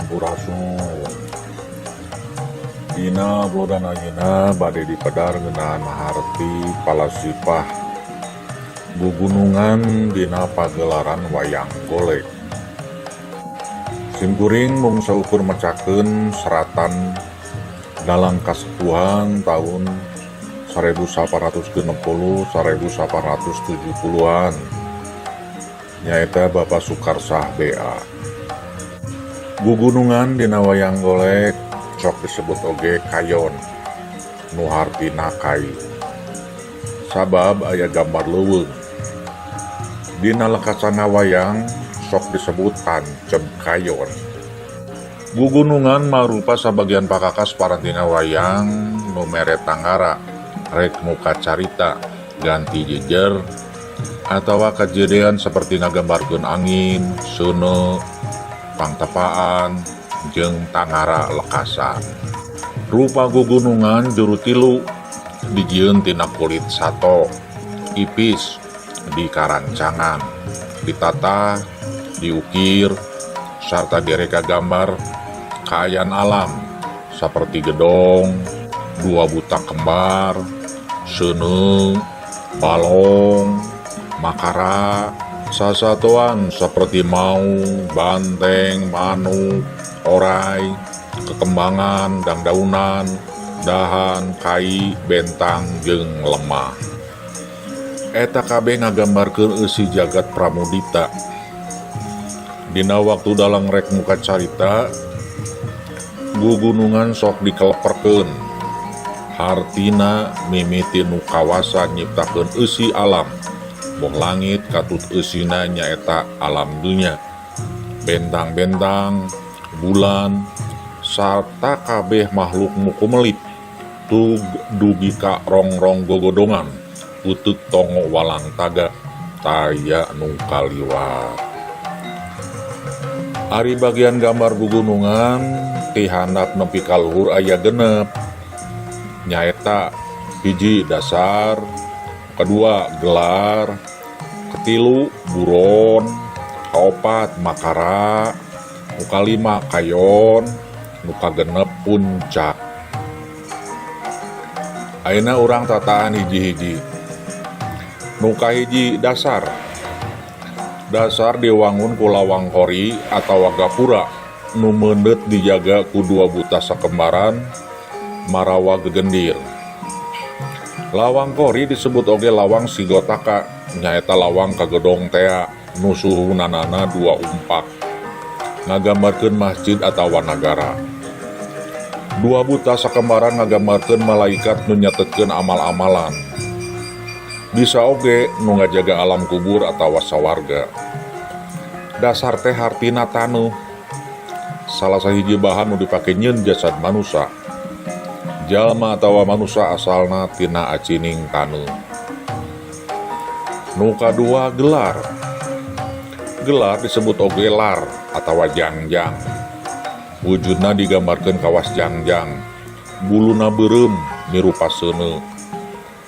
Sampurasun. Dina uploadan ayeuna bade dipedar ngeunaan harti palasipah gugunungan dina pagelaran wayang golek. Simkuring mung saukur macakeun seratan dalang kasepuhan tahun 1860 1870-an nyaeta Bapak Sukarsah BA. Gugunungan dina wayang golek sok disebut oge kayon, nu hartina kai. Sabab aya gambar leuweung. Dina lekasana wayang sok disebut tancep kayon. Gugunungan mangrupa sabagian pakakas parantina wayang nu mere tanggara, rek muka carita, ganti jejer, atawa kajadian seperti ngagambarkeun angin, seuneu, pangtepaan, jeung tangara lekasan. Rupa gugunungan juru tilu dijieun tina kulit sato, ipis, dikarancangan, ditata, diukir, sarta direka gambar kaayaan alam seperti gedong, dua buta kembar, seuneu, balong, makara, sasatoan seperti maung, banteng, manuk, orai, kekembangan, dangdaunan, dahan, kai, bentang, jeung lemah. Eta kabeh ngagambarkeun eusi jagat pramudita. Dina waktu dalang rek muka carita, gugunungan sok dikeleperkeun. Hartina mimiti nu kawasa nyiptakeun eusi alam. Boh langit katut eusina nyaeta alam dunya. Bentang-bentang, bulan, sarta kabeh makhluk nu kumelip tug dugi ka rongrong gogodongan, peuteuk tongo walang taga, taya nu kaliwat. Ari bagian gambar gugunungan ti handap nepi ka luhur aya 6. Nyaeta hiji dasar, kedua gelar, ketilu buron, kaopat makara, nu kalima kayon, nu kagenep puncak. Ayeuna urang tataan hiji-hiji. Nu kahiji dasar. Dasar diwangun ku lawang kori atawa gapura nu meundeut dijaga ku dua buta sakembaran marawa gegendir. Lawang kori disebut oge lawang sigotaka, nyaeta lawang ka gedong tea nu suhunanana dua umpak, ngagambarkeun masjid atawa nagara. Dua buta sakembaran ngagambarkeun malaikat nu nyatetkeun amal-amalan. Bisa oge nu ngajaga alam kubur atawa sawarga. Dasar teh hartina taneuh. Salah sahiji bahan nu dipake nyieun jasad manusa. Jalma atawa manusa asalna tina acining taneuh. Nu kadua gelar. Gelar disebut oge lar atawa jangjang. Wujudna digambarkeun kawas jangjang. Buluna beureum mirupa seuneu.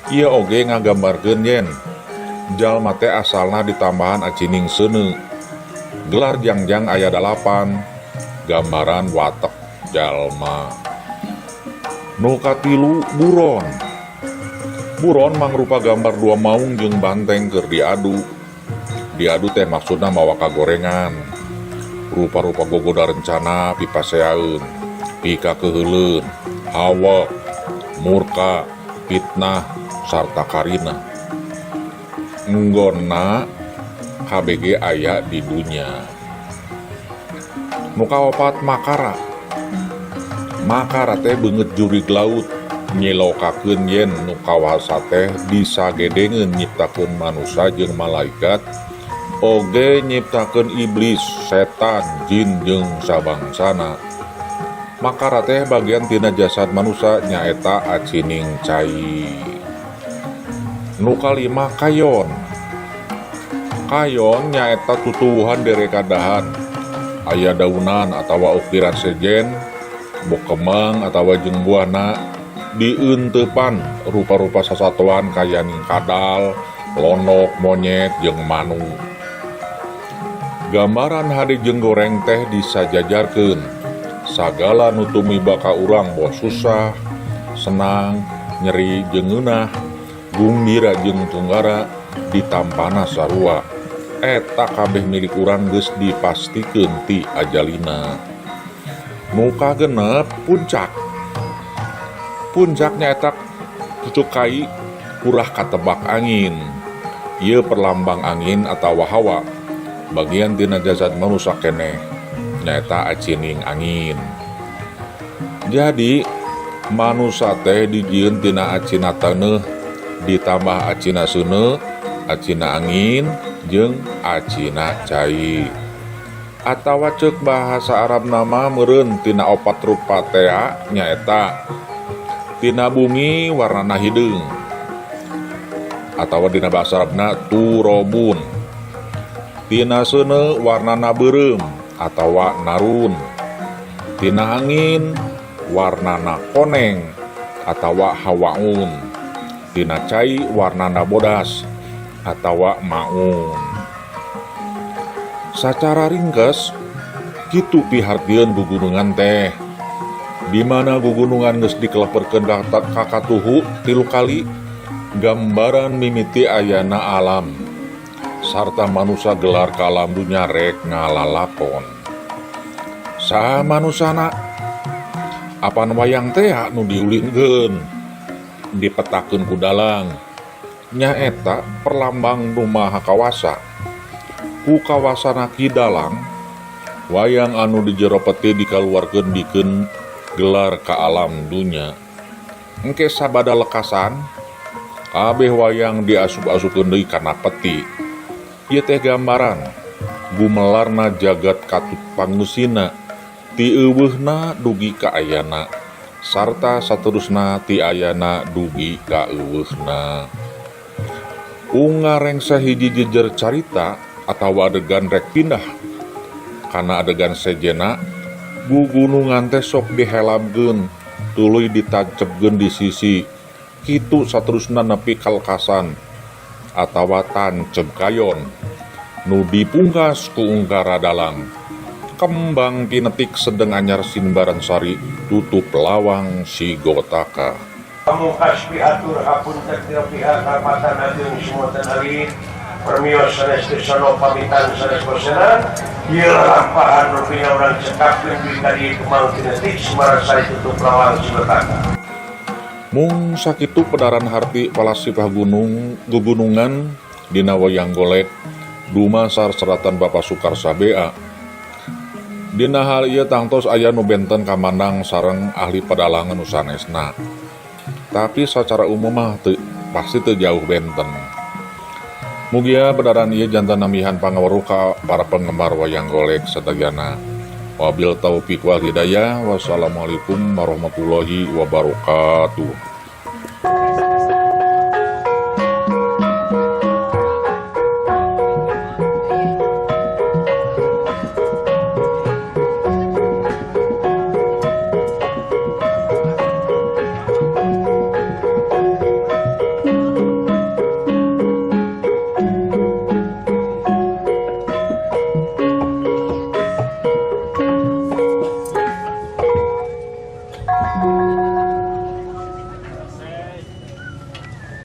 Ieu oge ngagambarkeun yen jalma teh asalna ditambahan acining seuneu. Gelar jangjang aya 8, gambaran watek jalma. Nu katilu buron. Buron mangrupa gambar dua maung jeung banteng keur diadu. Diadu teh maksudna mawa kagorengan. Rupa-rupa gogoda rencana pipaseaeun, pikakeuheuleun, hawa, murka, fitnah, sarta karina. Nggonna KBG aya di dunya. Nu kaopat makara. Makara teh beungeut jurig laut nyilokakeun yen nu kawasa teh disagedengeun nyiptakeun manusa jeung malaikat, oge nyiptakeun iblis, setan, jin jeung sabangsana. Makara teh bagian tina jasad manusa nyaeta acining cai. Nu kalima kayon. Kayon nyaeta tutuwuhan dereka dahan. Aya daunan atawa ukiran sejen, bok kembang atawa jeung buahna dieunteupan rupa-rupa sasatoan kayaning kadal, londok, monyet jeung manuk. Gambaran hade jeung goreng teh disajajarkeun. Sagala nu tumiba ka urang boh susah, senang, nyeri jeung ngeunah, gumbira jeung tunggara ditampana sarua. Eta kabeh milik urang geus dipastikeun ti ajalina. Nu kagenep puncak. Puncak nyaeta pucuk kai kurah katebak angin. Ieu perlambang angin atawa hawa. Bagian tina jasad manusa keneh nyaeta acining angin. Jadi manusa teh dijieun tina acina taneuh ditambah acina seuneu, acina angin jeung acina cai. Atawa ceuk bahasa Arab nama meureun tina opat rupa tea nyaeta tina bumi warnana hideung atawa dina bahasa Arabna turobun, tina seuneu warnana beureum atawa narun, tina angin warnana koneng atawa hawaun, tina cai warnana bodas atawa maun. Sacara ringkes kitu pihartieun gugunungan teh, di mana gugunungan geus dikeleperkeun ka katuhu 3 kali gambaran mimiti ayana alam sarta manusa gelar ka alam dunya rek ngalalakon. Saha manusana? Apan wayang teh nu diulinkeun dipetakeun ku dalang nyaeta perlambang nu maha kawasa. Ku kawasana Ki Dalang, wayang anu di jero peti dikaluarkeun bikeun gelar ka alam dunya. Engke sabada lekasan kabeh wayang diasup-asupkeun deui kana peti. Ieu teh gambaran gumelarna jagat katut pangusina ti euweuhna dugi ka ayana sarta saterusna ti ayana dugi ka euweuhna. Ungarengsa hiji jejer carita atawa adegan rek pindah kana adegan sejena, gugunungan teh sok dihelabkeun tuluy ditancepkeun di sisi kitu saterusna nepi kalkasan atawa tancep kayon nu dipungkas ku ungkara dalang. Kembang kinetik sedeng anyar simbaran sari tutup lawang sigotaka. Pamungkas pihatur hapunten pihak karpatan agung sumutan hari permios sanes sono pamitan sanes bosenan ieu lampahan rupina urang cekapkeun dugi ka dieu kembang kinetik simbaran sari tutup lawang sigotaka. Mung sakitu pedaran harti palasipah gunung gugunungan dina wayang golek dumasar seratan Bapak Sukarsa BA. Dina hal ieu tangtos aya nu benten kamandang sareng ahli pedalangan nu sanesna. Tapi sacara umum mah pasti teu jauh benten. Mugia pedaran ieu jantan namihan pangaweruh ka para penggemar wayang golek sadayana. Wabil taufiq wal hidayah. Wassalamualaikum warahmatullahi wabarakatuh. Thank